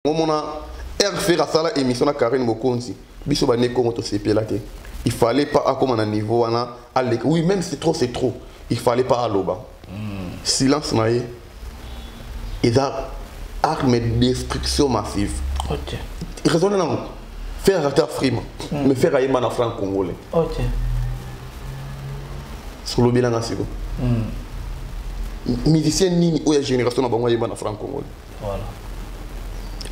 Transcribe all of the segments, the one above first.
Omona RFR asala émission na Karine Mokonzi, biso ba ne Congo tosepela te. Il fallait pas akoma na niveau wana aleka. Oui, même c'est trop, c'est trop. Il fallait pas aloba. Silence na ye eza arme de destruction massive. Raisonne nango. Faire ata frima, mais faire ayemba na franc congolais. Solobelanga siko. Musicien nini oyo ya génération na bango ayemba na franc congolais? Voilà.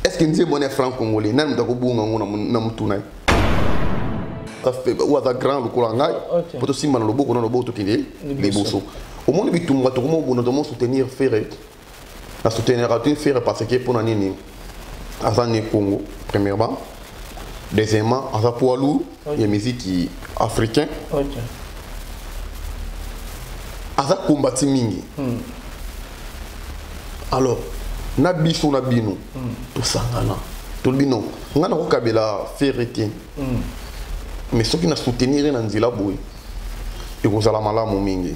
Est-ce que nzembo wana ya franc congolais nani moto akobunga yango na mutu na ye? Oyo aza grand lokola ngai, po tosimba na loboko na loboko tokende liboso. Omoni bitumba tokoma obunda, tomo soutenir Ferre. Na soutenir te Ferre parce que mpona nini? Aza ne Congo premièrement, deuxièmement aza poids lourd ya musique africain. Aza kombati mingi. Alors na biso na bino tosangana, tolobi non, ngai nakokabela Ferre te, mais soki na soutenir ye na nzela boye ekozala malamu mingi.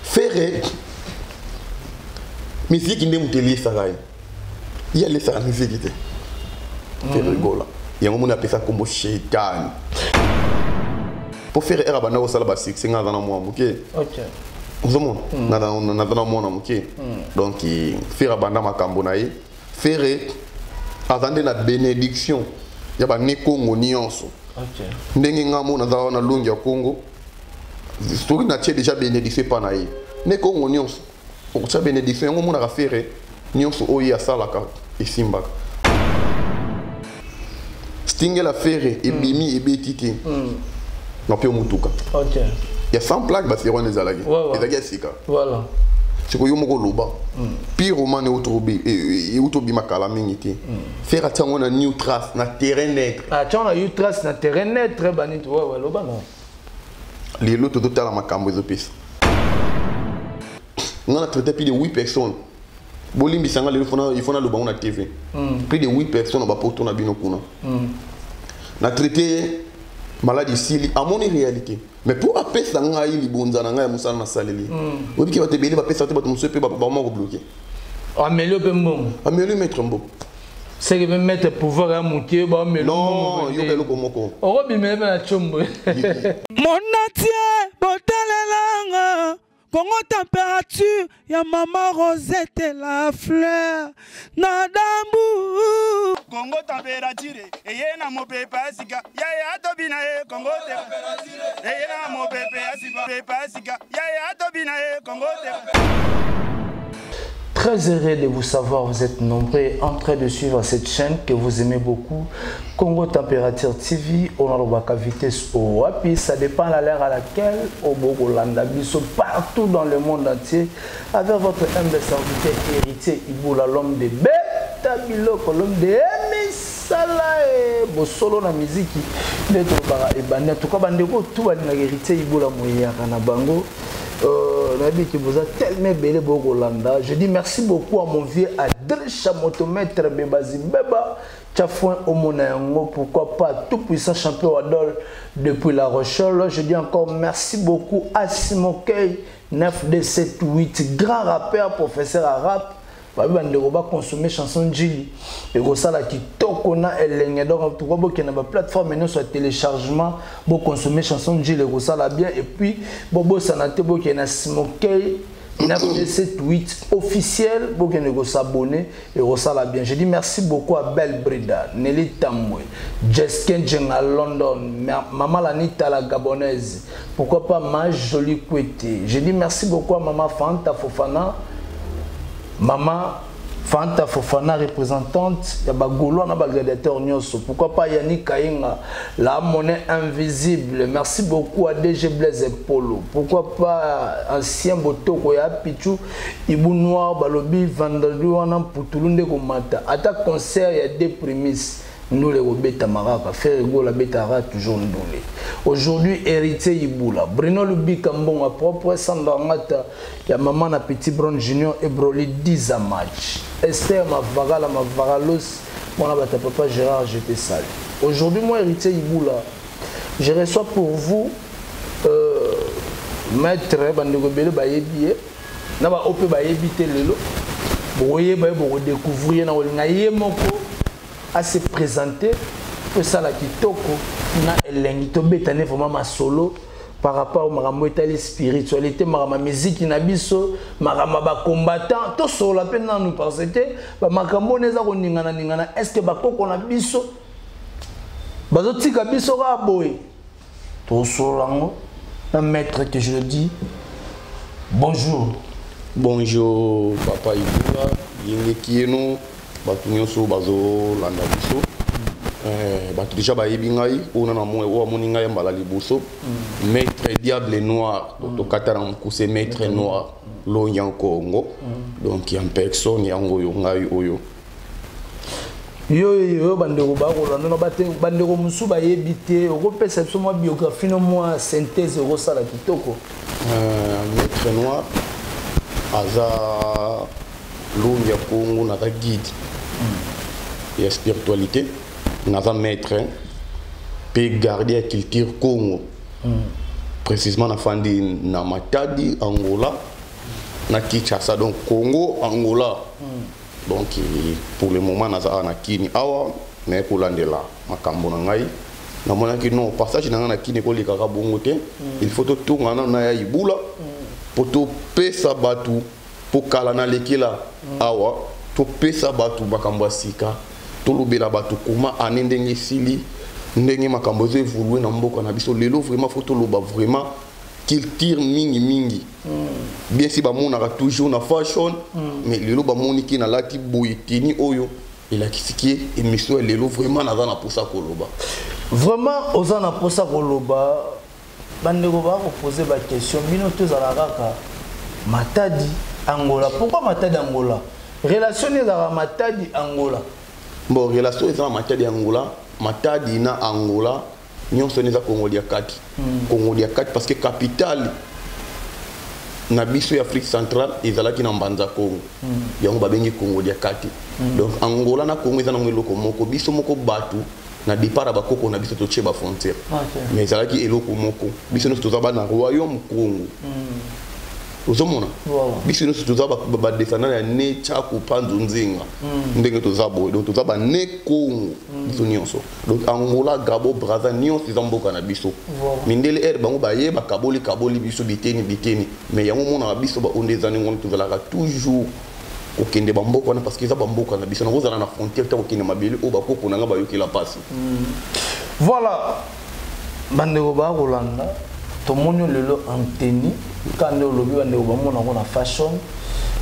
Ferre miziki nde moto eliesaka ye, ye alesaka miziki te. Ferre Gola yango moni apesa nkombo Shetani mpo Ferre ere abanda kosala basuccès, ngai aza na mwa moke. Ozomona, naza na mwana moke. Donc Ferre abanda makambo na ye. Ferre aza nde na bénédiction ya bane Kongo nyonso. Ndenge nga mo naza wana longi ya Kongo, soki natie déjà bénédiction epa na ye, ne Kongo nyonso okotia bénédiction yango. Omonaka Ferre nyonso oyo ye asalaka esimbaka. Stingela Ferre ebimi, ebeti te na mpe motuka ya sans plaque, basero wana ezalaki ezalaki ya sika. Sikoyo yo moko oloba pyromane euti obima kala mingi te. Ferre atia yango na new trace na terrain neutre. Atia na new trace na terrain neutre baniti. Ouais, loba non. Lelo tozotala makambo ezopesa nga na traité plus de 8 personnes. Bolimbisa nga, lelo il faut naloba ngo na TV. Plus de 8 personnes na bapoto na bino kuna na traité maladi esili, amoni réalité. Mais mpo apesa ngai libonza na ngai ya mosala nasaleli, oyebiki bato ebele bapesa te, bato mosusu mpe bama kobloquer. Ameli mpe mbongo. Ameli maître mbongo. Seke mpe maître pouvoir ya moke baomeli. Non, yoka eloko moko. Okobimele mpe na tshombo. Monatie botalelanga Congo température ya mama Rosette la fleur na dambu. Congo température eye na mopepe ya sika yaya atobina ye. Congo te eye na mopepe ya sika, pepe ya sika yaya atobina ye. Congo te. Très heureux de vous savoir, vous êtes nombreux en train de suivre cette chaîne que vous aimez beaucoup, Congo Température TV. On a la vitesse au wapi, ça dépend de l'heure à laquelle au Bogolanda biso partout dans le monde entier, avec votre humble serviteur héritier Iboula, l'homme de Beta Biloko, l'homme de Emisala e bosolo na miziki nde tolobaka ebandi. En tout cas, bandeko tout balingaka héritier Iboula moyaka na bango. Nayebi ke boza tellement ebele bokolanda. Je dis merci beaucoup à mon vieux Adresha Motomètre Bebazi Beba Tchafoin omona yango, pourquoi pas tout puissant champion Adol depuis La Rochelle. Je dis encore merci beaucoup à Simokei 9278, grand rappeur, professeur arabe. Babi bandeko baconsommer chanson Njili, ekosala kitoko na elenge. Donc pourquoi bokende na baplateforme nyonso ya téléchargement, boconsommer chanson Njili, ekosala bien. Et puis bobosana te, bokende na Simokei 9278 officiel, bokende kos'abonner, ekosala bien. Je dis merci beaucoup à Belle Brida, Nelly Tambwe, Jesken Djenga London, Mama Lanita la Gabonaise, pourquoi pas ma jolie Kwete. Je dis merci beaucoup à Mama Fanta Fofana, Mama Fanta Fofana, représentante ya bagaulois na bagladiateur nyonso. Pourquoi pas Yannick Kainga, la monnaie invisible. Merci beaucoup à DG Blaise Polo. Pourquoi pas ancien Botoko ya Pichu Ibu Noir balobi vendredi wana Putulu nde komata. Ata concert ya deux prémices. Ndule kobeta maraka, Ferre Gola betaka toujours ndule. Aujourd'hui héritier Ibula, Bruno Lubika mbongo propre, Sandra Ngata ya mama na Petit Brown Junior et Broly 10 match. Esther Mavagala Mavagalos, mwana bata papa Gérard, je te salue. Aujourd'hui moi héritier Ibula, je reçois pour vous maître bandeko ebele bayebi ye na baoyo mpe bayebi te lelo. Bokoyeba ye, bokodécouvrir ye na kolinga ye moko ase présenter po esala kitoko na elengi. Tobetane vraiment masolo par rapport makambo etali spiritualité, makambo ya miziki na biso, makambo ya bacombattant. Tosolola mpe nanu parce que bamakambo wana eza koningana-ningana. Est ce que bakoko na biso bazotika biso kaka boye? Tosolola yango na maître que je le dis. Bonjour. Bonjour papa Ibula, yenge kieno, bato nyonso bazolanda biso. Bato déjà bayebi ngai oyo nana oyo amoni ngai ya mbala liboso, maître Diable Noir. Donc tokata na mokuse, maître Noir Lonya Congo. Donc ya personne yango oyo ngai oyo. Yo yo, bandeko bakolanda na bandeko mosusu bayebi te, okopesa biso mwa biographie no, mwa synthèse, okosala kitoko. Maître Noir aza longi ya Congo, naza guide ya spiritualité, naza maître mpe gardien ya culture Congo. Précisément nafandi na Matadi, Angola na Kinshasa, donc Congo, Angola. Donc pour le moment naza awa na Kini awa, naye kolandela makambo na ngai. Namonaki non, passage na ngai na Kini ekolekaka bongo te, il faut totonga nano na ya Ibula mpo topesa bato, mpo kala nalekela awa, topesa bato makambo ya sika, tolobela bato koma ane ndenge esili, ndenge makambo ezo évolue na mboka na biso lelo. Vraiment faut toloba vraiment culture mingi mingi. Bien si bamonaka toujours na fashion, mais lelo bamoniki nalati boye, teni oyo elakisiki ye émission ya lelo. Vraiment naza na mposa koloba. Vraiment oza na mposa koloba. Bandeko bakopose baquestion, bino tozala kaka Matadi, Angola. Pourquoi Matadi, Angola? Relation nini ezalaka Matadi, Angola? Bon, relation eza na Matadi, Angola, Matadi na Angola nyonso wana eza Kongo dia kati. Kongo dia kati parce que capitale na biso ya Afrique centrale ezalaki na Mbanza Kongo. Yango babengi Kongo dia kati. Donc Angola na Kongo eza nango eloko moko. Biso moko bato na départ ya bakoko na biso totie bafrontière, mais ezalaki eloko moko. Biso nyonso toza bana royaume Congo. Ozomona, biso nyonso toza badescendant ya ne Tchaku Panzu Nzinga. Ndenge toza boye, donc toza bane Congo biso nyonso. Donc Angola, Gabon, Braza, nyonso eza mboka na biso. Mindele ere bango baye bakaboli kaboli biso biteni biteni, mais yango omonaka biso baoyo nde eza ndenge wana, tozalaka toujours kokende bamboka wana parce que eza bamboka na biso. Nakozala na frontière te, kokende mabele oyo bakoko na nga bayokela mpasi. Voilà, bandeko bakolanda, tomoni lelo anteni ka nde olobi, bandeko bamonango na fashion,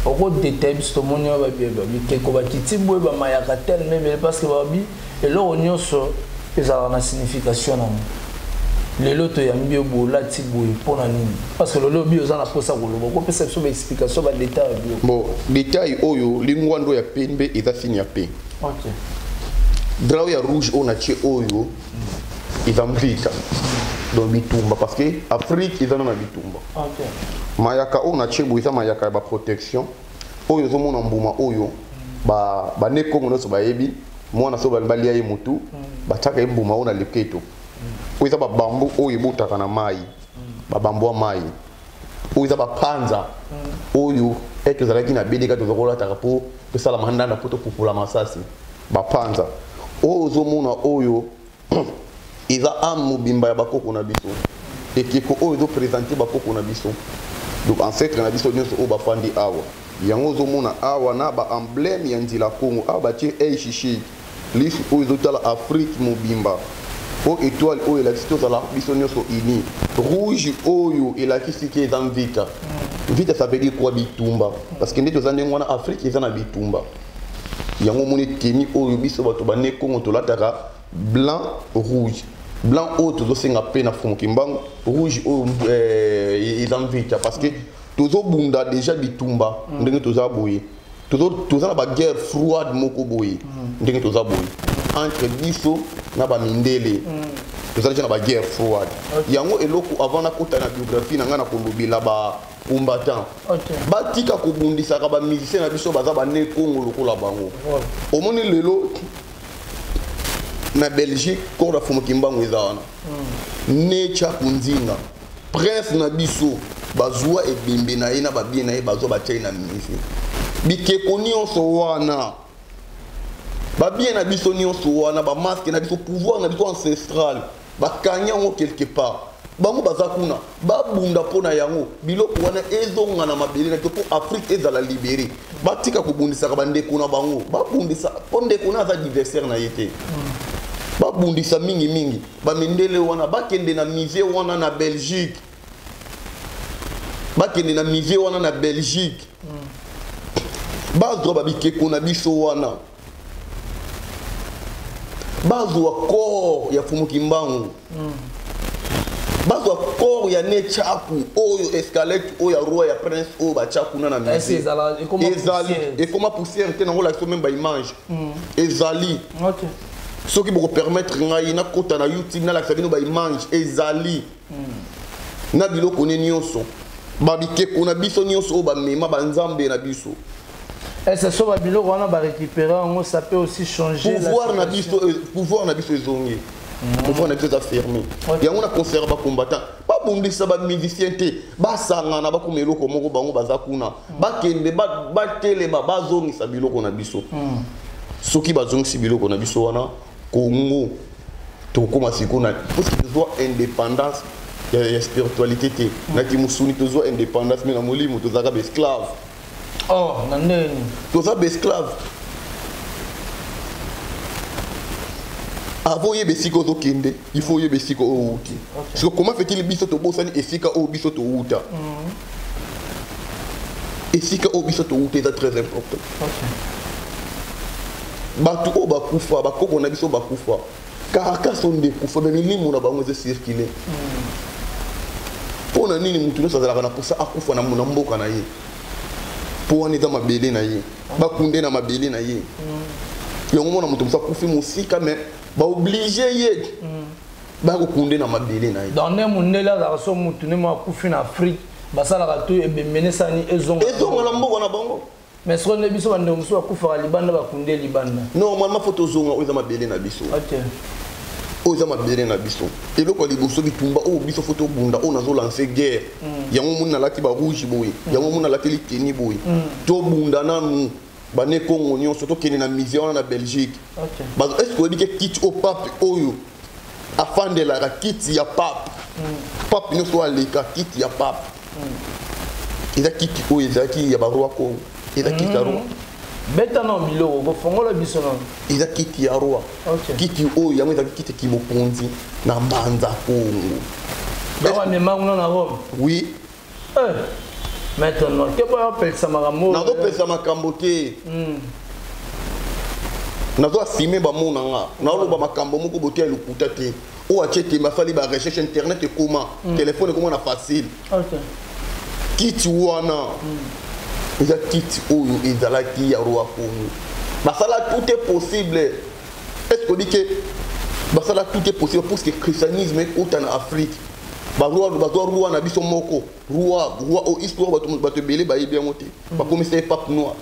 okodetaille biso. Tomoni oyo bikeko bakiti boye, bamayaka telema ebele parce que babi eloko nyonso ezalaka na signification nango. Lelo toyambi yo boye, olati boye mpo na nini? Parce que lelo obi oza na mposa koloba, okopesa biso baexplication, badetail ya biloko. Bon, détail oyo, lingwando ya pembe eza signe ya pe. Drap ya rouge oyo natie oyo eza mvita, donc bitumba, parce que Afrique eza nano na bitumba. Mayaka oyo natie boye eza mayaka ya baprotection. Oyo ozomona mbuma oyo, bane Kongo nyonso bayebi, mwana so balia ye motu, batiaka ye mbuma oyo na leketo. Oyo eza babambu oyo ebotaka na mai, babambu ya mai. Oyo eza bapanza oyo ete tozalaki na bedeka, toza kolataka mpo tosala mandanda, mpo topupula masasi. Bapanza oyo ozomona oyo eza ame mobimba ya bakoko na biso, ekeko oyo ezoprésente bakoko na biso, donc ancêtre na biso nyonso oyo bafandi awa. Yango ozomona awa na baemblème ya nzela Congo awa, batie eichichi lisu oyo ezotala Afrique mobimba. Oyo étoile oyo elakisi tozala biso nyonso uni. Rouge oyo elakisi ke eza mvita. Vita, ça veut dire quoi? Bitumba, parce que nde toza ndenge wana, Afrique eza na bitumba. Yango omoni teni oyo, biso bato bane Kongo tolataka blanc, rouge, blanc oyo tozosenga mpe na Fumu Kimbangu. Rouge oyo eza mvita parce que tozobunda déjà bitumba. Ndenge toza boye, toza na baguerre froide moko boye. Ndenge toza boye, entre biso na bamindele, toza déjà na baguerre froide. Yango eloko avant nakota na biographie na ngai, na kolobela bacombattant, batika kobundisaka bamusicien na biso baza bane Kongo lokola bango. Omoni lelo na Belgique, corps ya Fumu Kimbangu eza wana, ne Tchaku Nzinga, prince na biso, bazwa ebembe na ye na babie na ye, bazwa batia ye na musée. Bikeko nyonso wana, babien na biso nyonso wana, bamasque na biso, pouvoir na biso ancestral, bakangi yango quelque part. Bango baza kuna, babunda mpo na yango. Biloko wana ezonga na mabele na biso mpo Afrique ezala libéré. Batika kobundisaka bandeko na bango, babundisa mpo ndeko na aza adversaire na ye te. Babundisa mingimingi bamindele wana, bakende na musée wana na Belgique, bakende na musée wana na Belgique, bazwa babikeko na biso wana, bazwa corps ya Fumuki Mbangu, bazwa corps ya Nechaku oyo, squelette oyo ya roi, ya prince oyo batya kuna na musée. Ezali ekoma poussière te. Nango lakisa même baimage ezali. Soki bokopermettre ngai nakota na YouTube, nalakisa bino baimage ezali na biloko ne nyonso, babikeko na biso nyonso oyo bamema, banzambe na biso. Est-ce so babiloko wana barécupérer yango, ça peut aussi changer? Pouvoir na biso, pouvoir na biso ezongi, pouvoir na biso eza fermé. Yango na concert, bacombattant babundisa bamusicien te, basangana, bakoma eloko moko. Bango baza kuna, bakende, batelema, bazongisa biloko na biso. Soki bazongisi biloko na biso wana, Congo tokóma sikoyo na, parce que tozwa indépendance ya spiritualité te. Naki mosuni tozwa indépendance, mais na molimo tozalaka baesclave. Oh, na ndenge? Toza baesclave. Avant oyeba esika ozokende, il faut oyeba esika oyo outi. Parce que comment fait-il biso tobosani esika oyo biso touta? Esika oyo biso touta eza très important. Bato oyo bakufa, bakoko na biso bakufa, carcasse oyo nde ekufa, mais milimo na bango eza circule. Mpo na nini motu nyonso azalaka na mposa akufa na mboka na ye? Mpo wana eza mabele na ye, bakunde na mabele na ye. Yango mona moto mosu akufi mosika, mais baoblige ye bakokunde na mabele na ye. Donc nde mondele azalaka so motu nde mo akufi na Afrique, basalaka to ebembe esani ezonga. Ezonga na mboka na bango. Mais soko nde biso bandeko mosusu bakufaka libanda, bakunde libanda. Normalement faut tozonga oyo eza mabele na biso. Oyo eza mabele na biso. Eloko ya liboso, bitumba oyo biso faut tobunda, oyo nazolancer guerre, yango moni nalati barouge boye, yango moni nalati liteni boye. Tobunda nanu bane Kongo nyonso, tokende na musée wana na Belgique. Est ce que oyebi ke kiti oyo pape oyo afandelaka, kiti ya pape, pape nyonso oyo aleka, kiti ya pape eza kiti oyo ezalaki ya baroi Kongo, eza kiti ya roi. Beta na biloko, kofongola biso na. Eza kiti ya roi. Kiti oyo, yango ezalaki kiti kimokonzi na Mbanza Kongo. Bamema kuna na Rome? Oui. Maintenant ke boya opelisa makambo. Nazopelisa makambo te, nazo asime bamona nga naoloba makambo moko bote ya lokuta te. Oyo atie tembe, asali barecherche, internet ekoma, telefone ekoma na facile. Kiti wana eza kiti oyo ezalaki ya roi Congo. Basala tout est possible. Est ce que odi ke basala tout est possible pour que christianisme ekota na Afrique? Baroi bazwa roi na biso moko, roi oyo histoire bato ebele bayebi yango te. Bakomisa ye pape noir,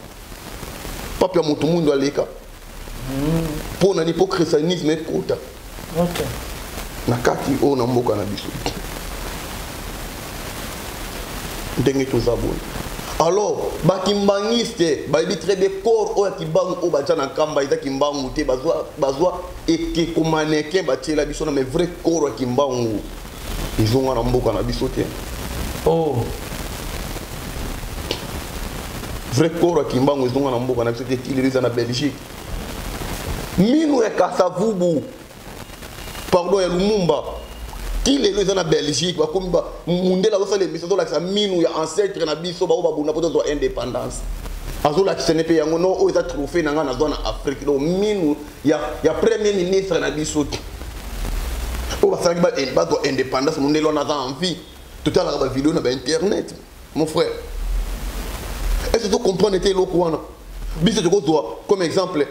pape ya moto mundu aleka. Mpo nani? Mpo christianisme ekota na kati oyo na mboka na biso. Ndenge toza boye, alors bakimbangiste bayebi très bien corps oyo ya Kimbangu oyo batya na Nkamba eza Kimbangu te. Bazwa ekeko mannequin batiela biso na, mais vrai corps ya Kimbangu ezonga na mboka na biso te. Oh. Vrai corps ya Kimbangu ezonga na mboka na biso te. Tilelo eza na Belgique. Mino ya Kasavubu, pardon, ya Lumumba, ti lelo eza na Belgique. Bakomi mundele azosala émission, azolakisa minu ya ancêtre na biso bao babunda mpo tozwa indépendance. Azolakisa ne mpe yango no oyo eza trophée na ngai nazwa na Afrique. Donc minu ya premier ministre na biso te oyo basalaki bazwa indépendance, mondele wana aza en vie. Totalaka bavideo na bainternet, mon frère. Est ce que tocomprendre ete eloko wana biso tokozwa comme exemple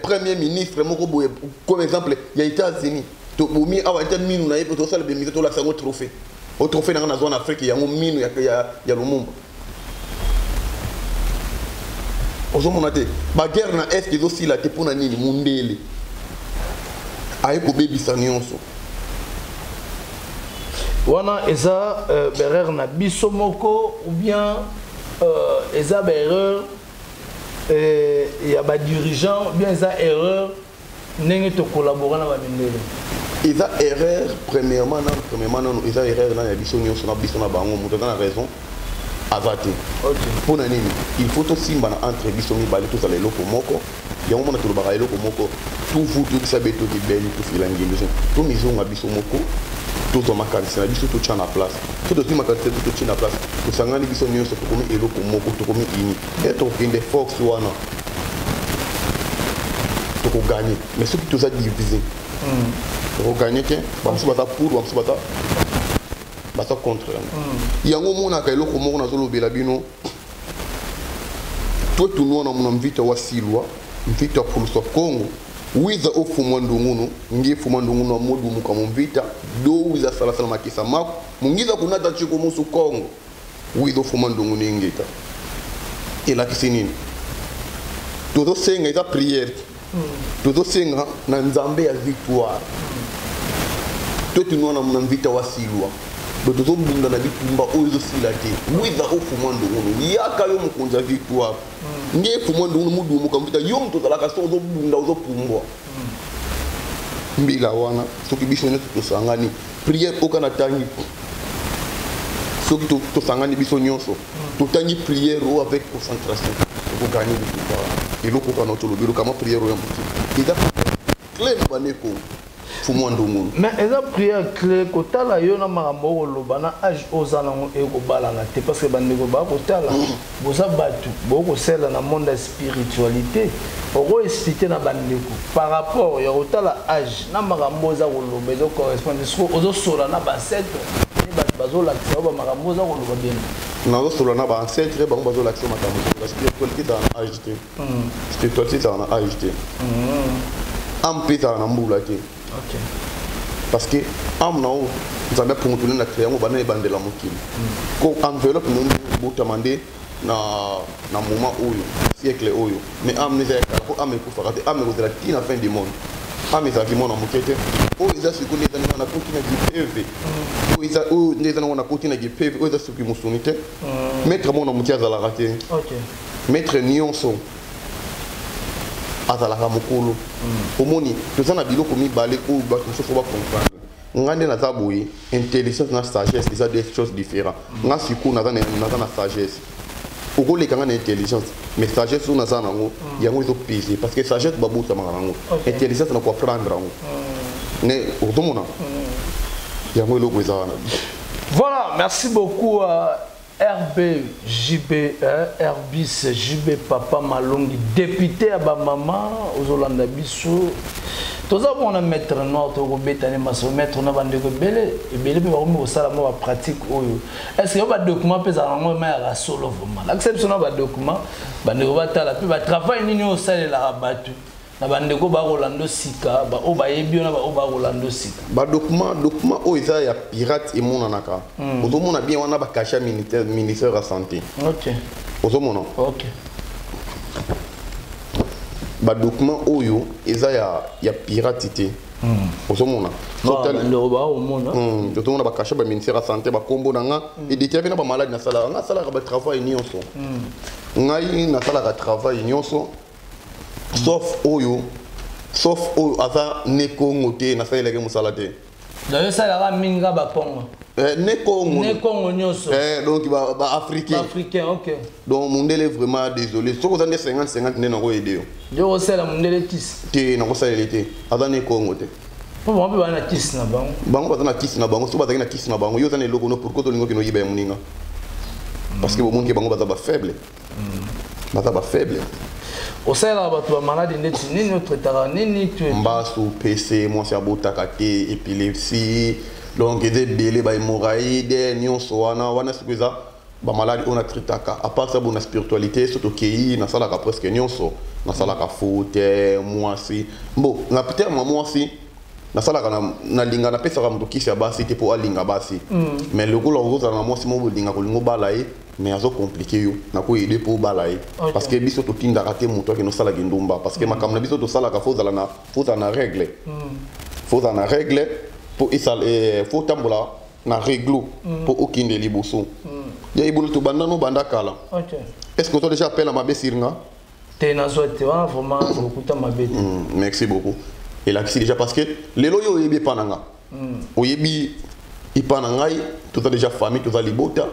premier ministre moko boye, comme exemple ya États-Unis, tobomi awa ete minu na ye mpe tosala bemission, tolakisa yango trophée o trophée na nga nazwa na Afrique, yango minu ya Lumumba. Ozomona te baguerre na Est ezosila te? Mpona nini? Mundele aye kobebisa nyonso. Wana eza baerreur na biso moko ou bien eza baerreur Ya badirigeant bien, eza erreur ndenge tocollabora na bamindele? Eza erreur premièrement nano, premièrement nano eza erreur nano ya biso nyonso, na biso na bango. Moto aza na raison aza te. Mpo na nini? Il faut tosimbana entre biso mibale, tozala eloko moko. Yango mona tolobaka eloko moko, tuvu toyebisa be toki beni tofila ngindu, tomizonga biso moko, tozwa makanisi na biso, totya na place. So tozwi makanisi na biso, totya na place, tosangani biso nyonso, tokomi eloko moko, tokomi uni e tokokende force wana, tokoganye. Mais soki toza divise, tokoganye te. Bamosusu baza pour, bamosusu baza contre yango. Yango omonaka eloko moko nazolobela bino: twetunwana muna mvita wa silwa mvita phuluswa Kongo wiza ofumwa ndungunu ngi fumwa ndungunu amodumuka mu mvita do wiza salasala makisa mako mungiza kunata chiko musu Kongo wiza ofumwa ndungunu ingita. Elakisi nini? Tozosenga, eza prière, tozosenga na Nzambe ya victoire. Twetunwana muna mvita wa silwa do, tozobunda na bitumba oyo ezosila te. Wiza ofumwa ndungunu, yaka yo mokonzi ya victoire, nge efumwa ndungunu mudumuka mvita. Yo moto ozalaka so ozobunda, ozopumbwa mbila wana. Soki biso nyonso tosangani, prière oka na tangi, soki tosangani biso nyonso, totangi prière oyo avec concentration, tokoganye bitumba wana. Eloko kaka na tolobi, eloko prière oyo ya motu eza clé na bandeko fumwa ndungunu. Mais eza prière clé. Kotala yo na makambo okoloba na age oza nango, ekobalana te, parce que bandeko bakotala, boza bato bokosala na monde ya spiritualité. Okoexplike na bandeko par rapport ya kotala age na makambo oza koloba, ezocorrespondre? Soki ozosola na baancêtre, bato bazolakisa yo bamakambo oza koloba bien? Nazosola na baancêtre, bango bazolakisa makambo. Spiritualité ezala na age te, spiritualité ezala na age te, âme mpe ezala na mbula te, parce que âme na oyo Nzambe apongotoli na créé yango banda ebandela mokili. Ko enveloppe no botama nde na moment oyo, siècle oyo, mais âme eza ya kala, po âme ekufaka te. Âme ekozala ti na fin du monde. Âme ezalaki mwana moke te. Oyo eza sikoyo nde eza ndenge nakoti na gipeve, oyo eza oyo nde eza nango nakoti na gipeve, oyo eza soki mosuni te. Maître mwana moke azalaka te. Maître nyonso azalaka mokolo. Omoni, toza na biloko mibale oyo bato mosusu bacomprendre. Nga nde naza boye, intelligence na sagesse eza deux choses différents. Nga sikoyo naza na sagesse, okoleka nga na intelligence, mais sagesse oyo naza nango, yango ezopese, parce que sagesse babotamaka nango, intelligence na koapprendre yango. Ne ozomona yango, eloko eza wana. Voilà, merci beaucoup à RB JB, hein, Rbis JB Papa Malongi, député à Bamama, ozolanda biso. Toza mona maître noir, tokobetani maso maître na bandeko ebele ebele mpe bakomi kosala mwa bapratique oyo. Est ce que yo badocument mpe ezala yango ma yaka solo? Vraiment, lakisa biso na badocument, bandeko batala mpe batravail nini oyo osalelaka bato na bandeko bakolanda sika, baoyo bayebi yo na baoyo bakolanda sika. Badocument, document oyo eza ya pirate emonanaka. Ozomona bien wana bacachet ya ministère ya santé. Ozomona badocument oyo eza ya pirate te, ozomona. Bandeko baomona. Ozomona bacachet ba ministère ya santé, bakombo na nga edétaillé mpe na bamaladi nasalaka. Nga asalaka batravail nyonso, ngai nasalaka travail nyonso, sauf oyo aza ne Kongo te, nasalelaki mosala te. Donc osalaka mingi ka bakongo? Ne Kongo. Ne Kongo nyonso. Donc baafricain. Baafricain, ok. Donc mondele, vraiment désolé, soki oza nde 50 50 nde nakoyede yo. Yo osala mondele kisi? Te, nakosalele te, aza ne Kongo te. Mpo bango mpe baa na kisi na bango. Bango baza na kisi na bango. Soki bazalaki na kisi na bango, yo oza na eloko no, pourquoi tolingi okende oyiba ya moninga? Parce que bomoni ke bango baza bafaible, baza bafaible. Osalelaka bato bamaladi ndeti nini? Otraitaka nini? Mbasu, pc, mwasi abotaka te, épilepsie, donc eza ebele, bahémorroïde nyonso wana wana. Sikoyo eza bamaladi oyo natraitaka. À part ça, bona spiritualité, so tokei, nasalaka presque nyonso. Nasalaka faute mwasi, bo na terme mwasi nasalaka, nalinga, napesaka moto kisi ya basi te mpo alinga basi, mais lokola okozala na mwasi moko bolinga, kolinga obala ye, mais azocompliquer yo, nakoyede mpo obala ye. Parce que biso totindaka te moto akende osalaka ndumba, parce que makambo na biso tosalaka, faut ozala na règle, faut ozala na règle mpo esala, faut otambola na réglo mpo okende liboso ya ebolo. Tobanda no banda kala. Est ce que ozo déjà appel na mabe sur nga? Te, nazwa te wana, vraiment lokuta mabe te. Merci beaucoup. Elakisi déjà, parce que lelo oyo oyebi epa na nga, oyebi epa na ngai, toza déjà famille, toza libota.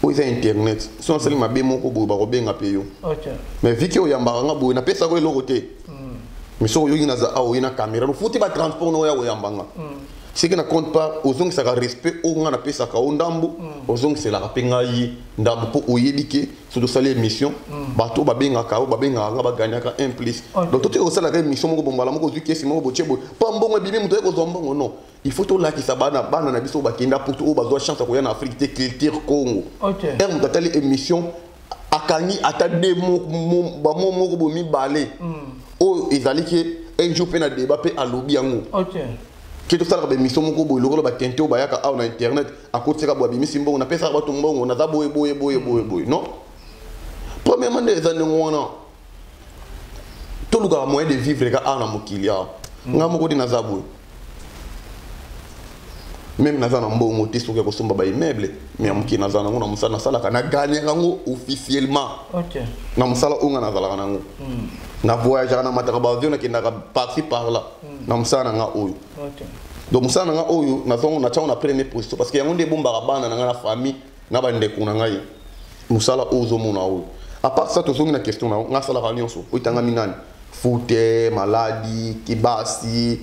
Oyo eza internet, so nasali mabe moko boye, bakobenga mpe yo. Mais vu que oyambaka nga boye, napesaka eloko te. Mais soki oyoki naza awa, oye na caméra, ofuti batransport na oya koyamba nga, seke na compte pas ozongisaka respect oyo nga napesaka o ndambo, ozongiselaka mpe ngai ndambo, mpo oyebi ke so tosali émission, bato oyo babengaka, oyo babengaka nga, baganyaka un plus. Donc totika kosalaka émission moko bombala moko, ozwi kesi moko botie boye mpo mbongo ebimi, moto aye kozwa mbongo. Non, il faut tolakisa bana, bana na biso oyo bakenda poto, oyo bazwa chance ya koya na Afrique te, culture Congo. Ere moto atali émission, akangi ata de bamo moko bo mibale oyo ezali ke un jour mpe na débat mpe alobi yango ke tosalaka baémission moko boye lokola batente oyo bayaka awa na internet, akotisaka boye, abimisi mbongo, napesaka bato mbongo, naza boye boye boye boye boye. Non, premièrement nde eza ndenge wana. Tolukaka moyen de vivre ka awa na mokili awa. Nga moko te naza boye, même naza na mbongo te soki ya kosomba baimmeuble, mais ya moke naza nango na mosala nasalaka, nagagnaka yango officiellement. Na mosala oyo nga nazalaka nango, na voyageaka, namataka baavion, nakendaka par-ci par là na mosala na nga oyo. Donc mosala na nga oyo nazango, natyango na première position, parce que yango nde ebombaka bana na nga, na famille, na bandeko na ngai, mosala oyo ozomona oyo. À part ça, tozongi na question na yo. Nga asalaka nyonso oyo etangami nani: fute, maladi, kibasi,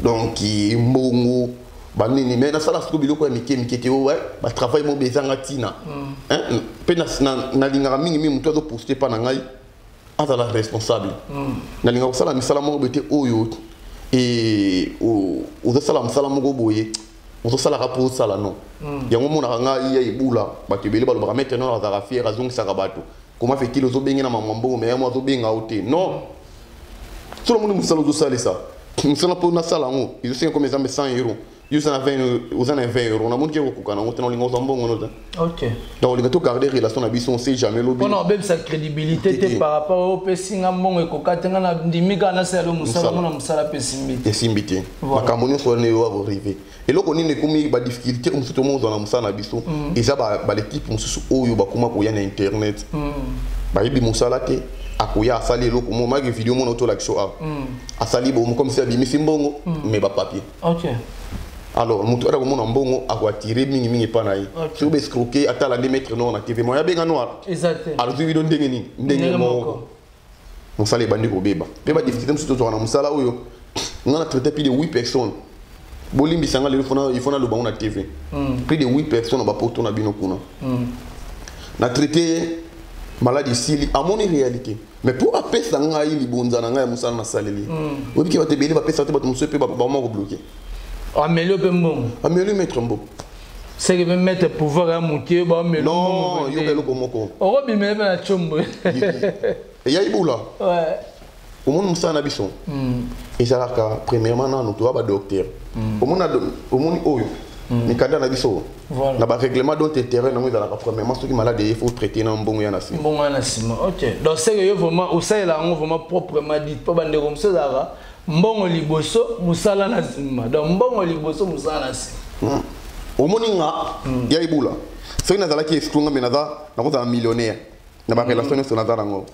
donc mbongo, banini. Mais nasala sikoyo biloko ya mike mike te oyo batravail moko ezanga ntina. Mpe nalingaka mingimingi moto azoposte mpa na ngai azala responsable. Nalingaka kosala misala moko boye te oyo ozosala mosala moko boye, ozosalaka mpo osala. Non, yango omonaka ngai ya ebula, bato ebele balobaka maître non, azalaka fier, azongisaka bato. Comment fait-il? Ozobenge na mama mbongo, mais yango azobenga yo te. Non, so namoni mosala ozosalisa mosala mpo nasala yango, ezosenga comme exemple 100 euro, yo oza na 20, oza na 20 euro, namoni ke kokoka nango te, na olinga ozwa mbongo no te. Donc olinga togarde relation na biso, on sait jamais lobi. Mpona obebisa crédibilité te par rapport oyo opesi nga mbongo ekoka te, nga na ndimi kaka nasala yo mosala ngo na mosala mpe esimbi te. Esimbi te. Makambo nyonso wana eyo akorrive. Eloko nini ekomi badifficulté mosusu tomozwa na mosala na biso, eza balekipe mosusu oyo bakoma koya na internet, bayebi mosala te. Akoya, asali eloko mo maki video mona otolakisa awa, asali bomo comme si abimisi mbongo, mais bapapier. Alors moto oyo akomona mbongo, akoatire mingimingi epa na ye. Soki baescroke, atala nde maître noir na TV, moya abenga noir. Eza te. Azwi bino ndenge nini? Ndenge moko mosala ebandi kobeba. Mpe badifficulté mosusu tozwaka na mosala oyo, nga na traité plus de 8 personnes. Bolimbisa nga, lelo il faut naloba ngo na TV. Plus de 8 personnes na bapoto na bino kuna na traité, maladi esili, amoni réalité. Mais mpo apesa ngai libonza na ngai ya mosala nasaleli, oyebiki bato ebele bapesa te. Bato mosusu mpe bama kobloke. Ameli mpe mbongo. Ameli maître mbo. Seke mpe maître pouvoir ya moke baameli. Non, yoka eloko moko. Okobimela mpe na tshombo. Eya ibula. Omoni mosala na biso ezalaka premièrement nano toza badocteur. Omoni, omoni oyo mikanda na biso na barèglement dont intérêt nango ezalaka premièrement, soki malade eye, faut traiter na mbongo ya na nsima. Mbongo ya na nsima, ok. Donc seke yo vraiment osalela yango vraiment proprement dit, mpo bandeko mosusu ezalaka mbongo liboso, mosala na nsima. Donc mbongo liboso, mosala na nsima. Omoni nga ya ibula, soki nazalaki escroc nga, me naza nakozala millionnaire na barelation nyonso naza nango.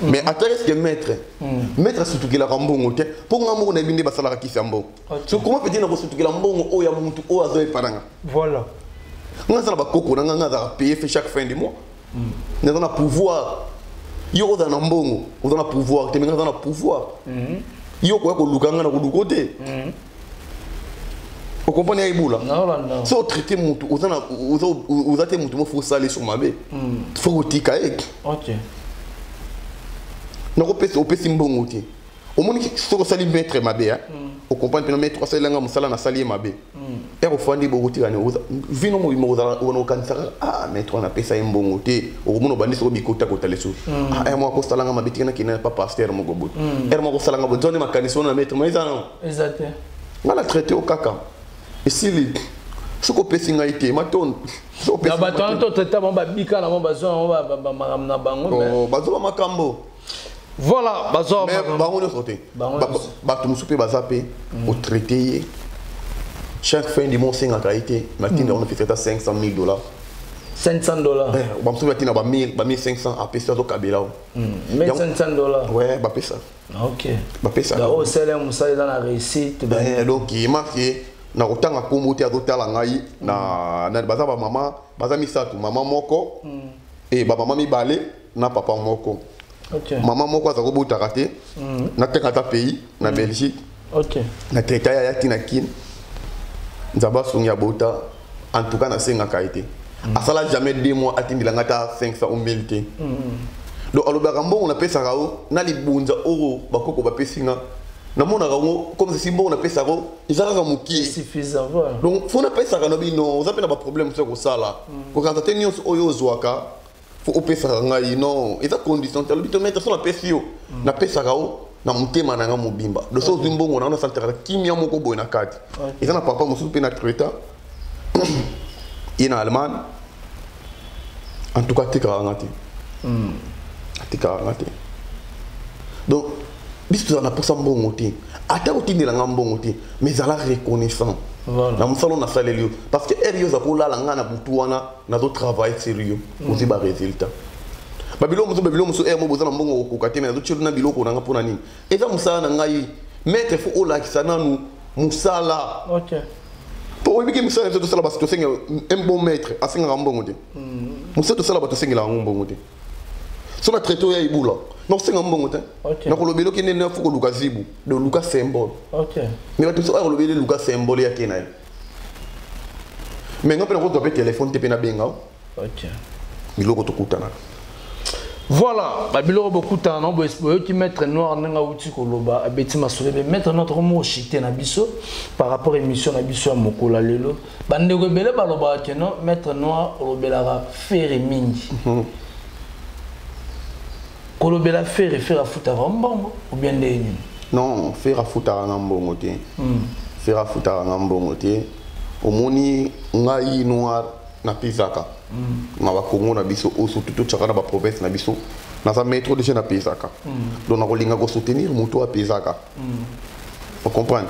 Mais ata est-ce que maître asutukelaka mbongo te? Mpo nga moko nayebi nde basalaka kisi ya mbongo. So comment peut-il nakosutukela mbongo oyo ya mutu oyo azoyepa nanga? Nga aza na bakoko na nga, nga azalaka paye fait chaque fin de mois. Naza na pouvoir. Yo ozala na mbongo, oza na pouvoir te, me nga aza na pouvoir. Yo koya koluka nga na koluka te, okomprendre ya ebula? Naolanda. So otraite mutu, oza oza te mutu mo fo osala so mabe, fo kotika ye. Nakopesa, opesi mbongo te. Omoni, soki osali maître mabe, okomprendre mpena maître asalelanga mosala, nasali ye mabe, ere ofandi bokotika ni vino mobima, ozala wana okanisaka: ah, maître wana apesa ye mbongo te. Okomona obandi soko bikota kota lisusu: ah, ere moko akosalanga mabe, tika nakende pa pasteur moko boye, ere moko akosalanga boye. Nzone makanisi wana na maître ma eza nango. Eza te. Nga na traité o kaka esili. Soki opesi ngai te, matondo. Soki opesi na bato wana matondo. Totraita bango, babika na bango, bazwa bango makambo na bango, mais Oh, bazwa makambo. Voilà, bazwa mais makambo. Bango nyonso te. Bango nyonso. Bato mosusu mpe baza mpe otraite ye, chaque fin du mois osengaka ye te, matinda wana ofisaka ata 500 000 dollars. $500. Bamosusu batina ba 1000, ba 1500, apesi, azokabela o. $1500. Ouais, bapesa. Bapesa. Donc osala mosala eza na réussite. Donc marke na kotanga nkombo te, azotala ngai na baza bamama, baza misato, mama moko e bamama mibale na papa moko. Mama moko aza kobotaka te, nateka ata pays na Belgique. Na traita ya yaki na Kine, Nzambe asungi, abota. En tout cas nasengaka ye te, asala jamais 2 mois atindelanga ata 500 ou 1000 te. Donc alobaka mbongo napesaka o na libunza oyo bakoko bapesi nga, namonaka yango comme si mbongo napesaka o eza kaka mokie. Suffisant, voilà. Donc faut napesaka na bino, oza mpe na baproblème mosusu ya kosala, kokanisa te nyonso oyo ozwaka faut opesaka ngai. Non, eza condition te. Alobi to maître, so napesi yo, napesaka o na motema na nga mobimba. Donc so ozwi mbongo na nga, nasantiraka kimia moko boye na kati. Eza na papa mosusu mpe na traita ye na Allemagne. En tout cas atekaka nga te, atekaka nga te. Donc biso tozala na mposa mbongo te, ata kotindela nga mbongo te, mais ezala reconnaissant na mosala oyo nasaleli yo, parce que heure yo oza kolala nga na butu wana, nazotravaille sur yo, ozwi barésultat. Babiloko mosusu, babiloko mosusu, heure mo boza na mbongo kokoka te, mais nazotia na biloko na nga. Mpo na nini? Eza mosala na ngai. Maître, faut olakisa nanu mosala. Po oyebiki mosala biso tosala, basi tosenga un bon maître asengaka mbongo te. Mosala tosala, bato asengelaka yango mbongo te. So na traité oyo ya ibula, nakosenga mbongo te. Nakoloba eloko nde faut koluka zibu de luka symbole. Mais bato mosusu oyo akolobeli luka symbole yake na ye, mais nga mpe nakozwa mpe telefone te mpe nabenga biloko tokutanaka. Voilà, babiloko bokutana na boyoki maître noir ndenge awuti koloba, abeti masolo ebe. Maître noir, tokomi koshite na biso par rapport émission na biso ya mokolo ya lelo. Bandeko ebele balobaka ke non, maître noir olobelaka Ferre mingi. Kolobela Ferre, Ferre afutaka mbongo ou bien ndenge nini? Non, Ferre afutaka nga mbongo te, Ferre afutaka nga mbongo te. Omoni ngai noir napesaka na bakongo na biso oyo, surtout totyaka na baprovince na biso. Naza maître déjà, napesaka. Donc nakolinga kosoutenir moto oyo apesaka, ocomprendre?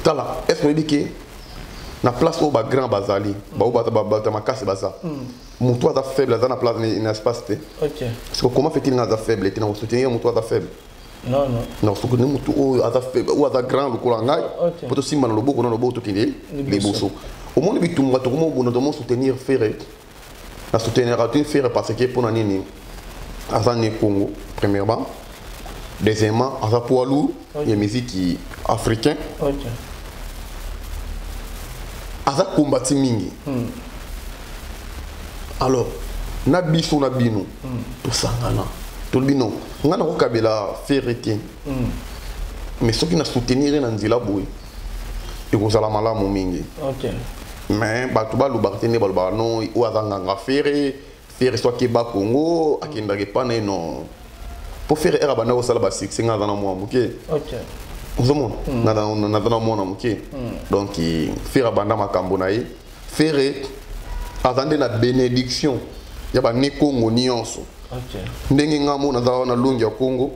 Tala, est ce que oyebi ke na place oyo bagrand bazali, bao bato ya makasi baza, moto aza faible aza na place na espace te? Parce que comment fait-il nga aza faible te, na kosoutenir moto aza faible? Non, non. Na kosoutenir moto oyo aza faible, oyo aza grand lokola ngai, po tosimba na loboko na loboko, tokende liboso. Omoni bitumba tokomobunda, tomo soutenir Ferre. Na soutenir te Ferre parce que mpona nini? Aza ne Congo premièrement, deuxièmement aza poids lourd ya musique africain. Aza kombati mingi. Alors na biso na bino tosangana, tolobi non, ngai nakokabela Ferre te, mais soki na soutenir ye na nzela boye, ekozala malamu mingi. Mais bato balobaka te nde balobaka non, oyo aza nganga Ferre, Ferre so akeba Congo, akendaka epa na ye. Non, mpo Ferre ere abanda kosala basuccès, ngai aza na mwana moke. Ozomona, naza na mwana moke. Donc Ferre abanda makambo na ye. Ferre aza nde na bénédiction ya bane Congo nyonso. Ndenge nga mo naza wana longi ya Congo,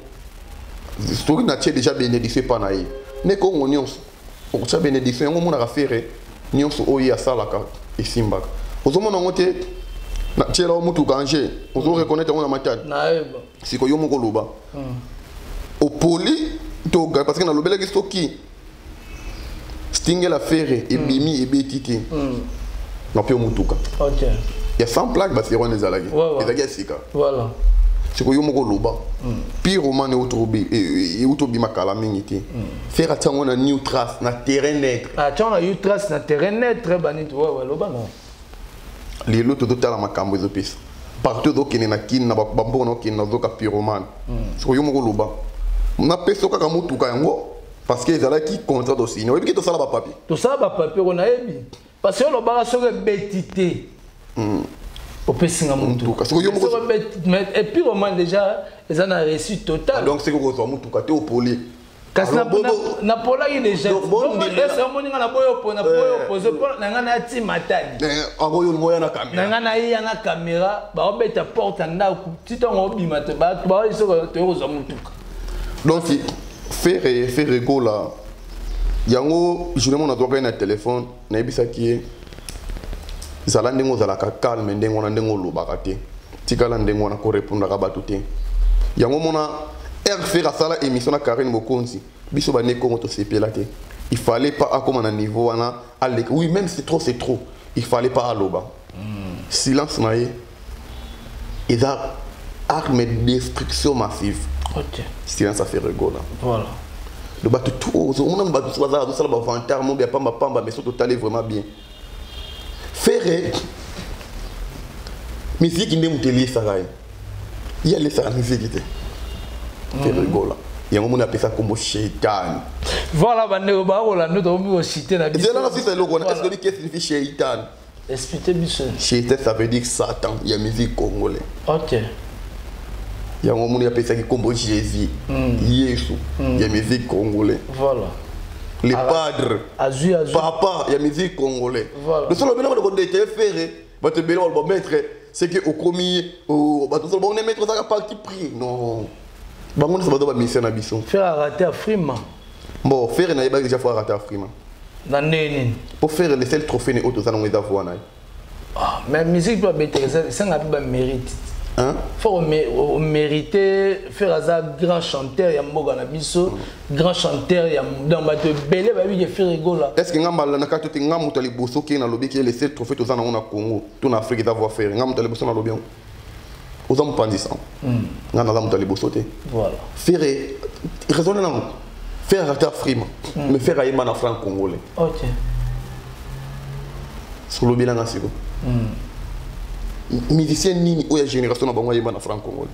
soki natie déjà bénédiction epa na ye, nde Congo nyonso okotia bénédiction yango. Omonaka Ferre nyonso oyo ye asalaka esimbaka. Ozomona yango te, natiela o motuka ange, ozo reconnaître yango na Matadi. Nayeba. Sikoyo yo moko oloba opoli to, parce que nalobelaki soki stingela Ferre ebimi ebeti te, na mpe motuka ya sans plaque baseri wana ezalaki ezalaki ya sika. Sikoyo yo moko oloba Pyromane euti obima kala mingi te, Ferre atia yango na new trace na terrain neutre. Ah, tiens, na U-Trace na terrain neutre baniti. Ouais, loba non. Lelo tozotala makambo ezopesa partout, ozokende na Kini na bamboka na okende, nazoka Pyromane. Sikoyo yo moko oloba napesa yo kaka motuka yango parce que ezalaki contrat tosigné, oyebi ke tosala bapapier. Tosala bapapier ko nayebi. Parce que olobaka soki ebeti te, opesinga Motuka. Sikoyo yo moko- Soki mais et puis Roman déjà eza na réussite totale. Donc sikoyo kozwa motuka te, opoli. Kasi Alors, napolaki déjà. Donc, ese omoni nga na boyo opo na boyo opose mpo na nga nayati Matadi. Yango oyo olingo oya na Na caméra. nga nayeya na caméra, baobeta porte ya ndako ti ntango obima te, bato baoyi soki toye kozwa motuka. Donc Ferre Gola yango, journée mo nazwaka ye na telefone, nayebisaki ye Zala ndenge ozalaka calme, ndenge wana, ndenge olobaka te, tikala ndenge wana, korépondaka bato te. Yango mona Ferre asala émission na Karine Mokonzi, biso bane Kongo tosepela te. Il fallait pas akoma na niveau wana aleka. Oui, même c'est trop, c'est trop, il fallait pas aloba. Silence na ye eza arme de destruction massive. Silence ya Ferre Gola. Donc bato tout ozomona, bato mosusu baza bazosala bavantard mobe ya pambapamba, mais so totali vraiment bien, Ferre, miziki nde moto eliesaka ye, ye alesaka miziki te. Ferre Gola, yango moni apesa nkombo Sheitani. Voilà, bandeko bakolanda, tokomi kociter na biso. Ezela na sisa eloko wana. Est-ce que qu'est-ce signifie Sheitani? Explique biso. Sheitan, ça veut dire Satan ya musique congolais. Yango moni apesaki nkombo Jésus, Yesu ya musique congolais. Le padre. Azwi, azwi. Papa ya musique congolais. Le solo bino ko détailler Ferre, bato ebele baloba maître, c'est que okomi bato solo bango maître ozaka parti pris. Non, bango nyonso baza bamusicien na biso. Ferre araté Afrima. Bon, Ferre nayebaki déjà faut araté Afrima. Na ndenge nini? Po Ferre, le seul trophée ne oyo toza nango eza voix na ye. Ah, mais musique mpe babetaka, esanga mpe bamérite. Hein? Faut omérite. Ferre aza grand chanteur ya mboka na biso, grand chanteur ya, donc bato ebele bayebi ke Ferre Gola. Est ce que nga mbala na kati te, nga moto ya liboso ke nalobi ke le seul trophée toza nango na Congo to na Afrique eza voix Ferre? Nga moto ya liboso nalobi yango, oza mopanzisa, nga naza moto ya liboso te. Ferre, raisonne nango, Ferre arate Afrima, mais Ferre ayemba na franc congolais. Solobelanga siko, musicien nini oyo ya génération na bango ayemba na franc congolais?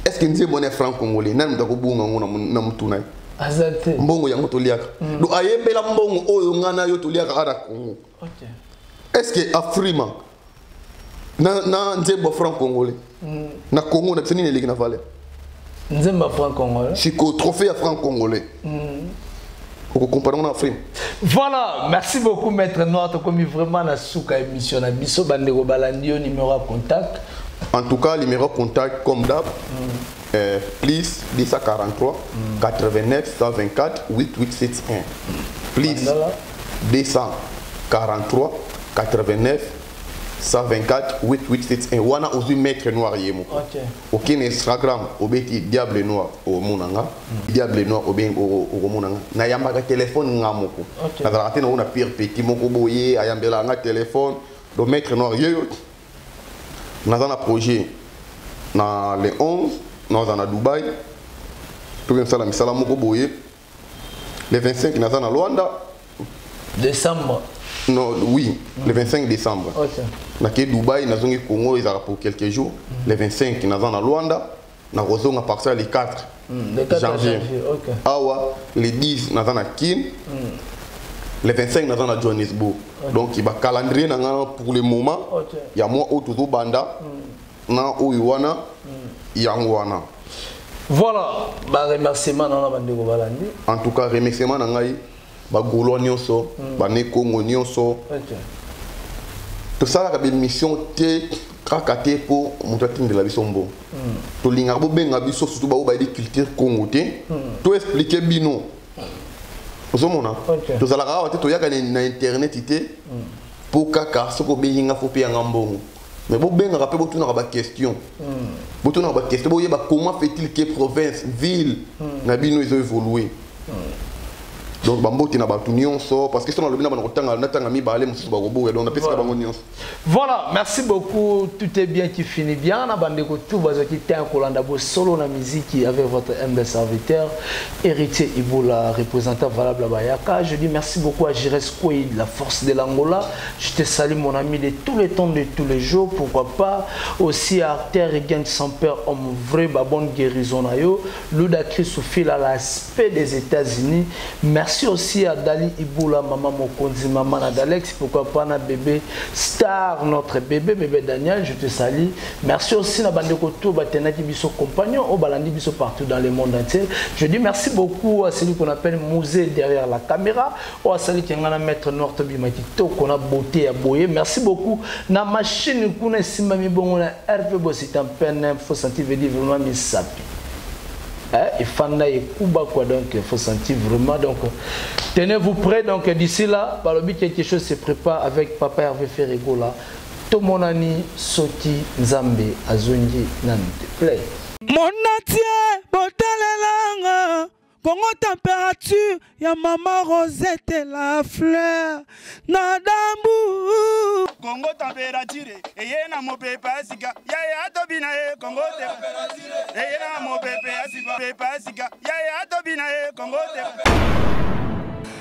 Est ce que nzembo wana ya franc congolais, nani moto akobunga yango na mutu na ye? Aza te. Mbongo yango toliaka, donc ayembela mbongo oyo nga na yo toliaka awa na Congo. Est ce que Afrima na nzembo ya franc congolais na Congo na biso, nini eleki na valeur? Nzembo ya franc congolais. Siko trophée ya franc congolais, okocomparer ngo na Afrima? Voilà, merci beaucoup Maître Noir, tokomi vraiment na suka émission na biso. Bandeko balandi yo, numéro ya contact? En tout cas, numéro contact comme d'hab, plus 243 89 124 8871, plus Mandala. 243 89 124 8871. Wana ozwi Maître Noir ye moko. Okende Instagram, obeti Diable Noir, omona nga. Diable Noir, obengi, okomona nga. Nayambaka telefone nga moko. Nazalaka te nango na pire petit moko boye ayambelaka nga telefone. Donc Maître Noir yeyo, naza na projet na le 11, naza na Dubai, toki kosala misala moko boye. Le 25 naza na Luanda. Décembre? Non, oui, le 25 décembre. Nakei Dubai, nazongi Congo, ezalaka pour quelques jours. Le 25 naza na Luanda, nakozonga partir ya le 4 Le 4 janvier. Janvier, ok. Awa le 10 naza na Kin, le 25 naza na Johannesburg. Donc bacalendrier na nga pour le moment ya mwa oyo tozobanda na oyo wana, yango wana. Voilà, ba remerciement na bandeko balandi. En tout cas, remerciement na ngai, bagaulois nyonso, bane Kongo nyonso. Tosalaka bémission te kaka te mpo moto atindela biso mbongo. Tolingaka bobenga biso, surtout bao bayebi culture Congo te, to explique bino. Ozomona, tozalaka awa te, toyaka na internet te mpo kaka soki obengi nga faut peyanga mbongo. Mais bobengaka mpe botunaka baquestion, botunaka baquestion, boyeba comment fait-il que province, ville na bino ezo évoluer. Donc bambote na bato nyonso, parce que so nalobi na bana kotanga, natanga mibale mosusu bakoboya. Donc napesaka bango nyonso. Voilà, merci beaucoup. Tout est bien qui finit bien. Na bandeko tout bazaki te kolanda bo solo na musique avec votre humble serviteur Héritier Ibola, représentant valable à Bayaka. Je dis merci beaucoup à Jires Kouid, la force de l'Angola. Je te salue mon ami de tous les temps, de tous les jours. Pourquoi pas aussi à Arthur Regan sans père, homme vrai, ba bonne guérison na yo. Luda Chris Soufil à l'aspect des États-Unis. Merci aussi à Dali Iboula, maman Mokonzi, maman Nadalex, pourquoi pas na bébé Star, notre bébé, bébé Daniel, je te salue. Merci aussi na bandeko tout batenaki biso compagnon, au balandi biso partout dans le monde entier. Je dis merci beaucoup à celui qu'on appelle Mouzé derrière la caméra, ou à celui qui est un maître noir Tobi Makito, qu'on a beauté à boyer. Merci beaucoup. Na machine kuna simba mi bongo na RP Bossita peine, faut sentir veut dire vraiment misapi. Hein, efanda ekuba quoi, donc il faut sentir vraiment. Donc tenez-vous prêts. Donc d'ici là, balobi quelque chose se prépare avec papa Hervé Ferre Gola. Tomonani soki Nzambe azongi nanu te. Play. Monatie botalelanga Congo température ya mama Rosette la fleur na dambu. Congo température eye na mopepe ya sika yaya tobina ye. Congo eye na mopepe ya sika, pepe ya sika, yaya tobina ye. Congo.